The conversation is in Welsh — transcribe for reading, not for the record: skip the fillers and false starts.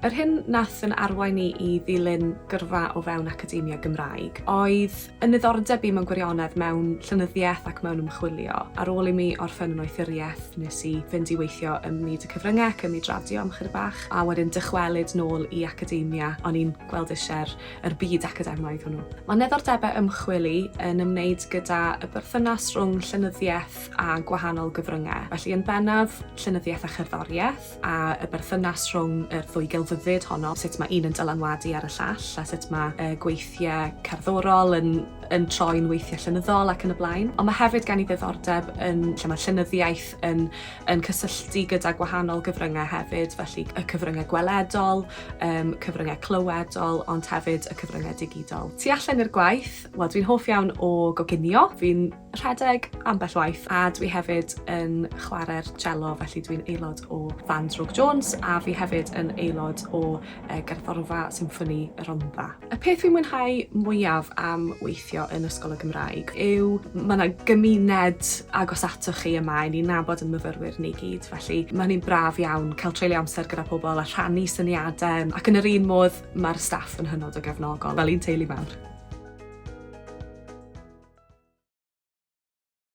Yr hyn nath yn arwain i i ddilyn gyrfa o fewn academia Gymraeg oedd yn niddordeb i mewn gwirionedd mewn llenyddiaeth ac mewn ymchwilio. Ar ôl i mi orffen yn oethuriaeth nes i fynd i weithio ym myd y cyfryngau ac ym myd radio am chydig bach a wedyn dychwelyd nôl i academia. O'n i'n gweld eisiau'r yr byd academaidd hwnnw. Mae niddordebau ymchwil i yn ymwneud gyda y berthynas rhwng llenyddiaeth a gwahanol gyfryngau. Felly yn bennaf llenyddiaeth a cherddoriaeth, a y berthynas rhwng yr ddwy gelfyddyd honno, sut mae un yn dylanwadu ar y llall a sut mae y gweithiau cerddorol yn, yn troi'n weithiau llenyddol ac yn y blaen. Ond mae hefyd gen i ddiddordeb yn lle mae llenyddiaeth yn, yn cysylltu gyda gwahanol gyfryngau hefyd, felly y cyfryngau gweledol, um, cyfryngau clywedol, ond hefyd y cyfryngau digidol. Tu allan i'r gwaith, wel dwi'n hoff iawn o goginio, fi'n rhedeg ambell waith a dwi hefyd yn chwarae'r cello felly dwi'n aelod o Band Rogue Jones a fi hefyd yn aelod o uh, Gerddorfa Symffoni y Rhondda. Y peth fi'n mwynhau mwyaf am weithio yn Ysgol y Gymraeg yw mae yna gymuned agos atoch chi yma i ni'n nabod yn myfyrwyr ni gyd felly mae hynny'n braf iawn cael treulio amser gyda pobl a rhannu syniadau ac yn yr un modd mae'r staff yn hynod o gefnogol fel un teulu mawr.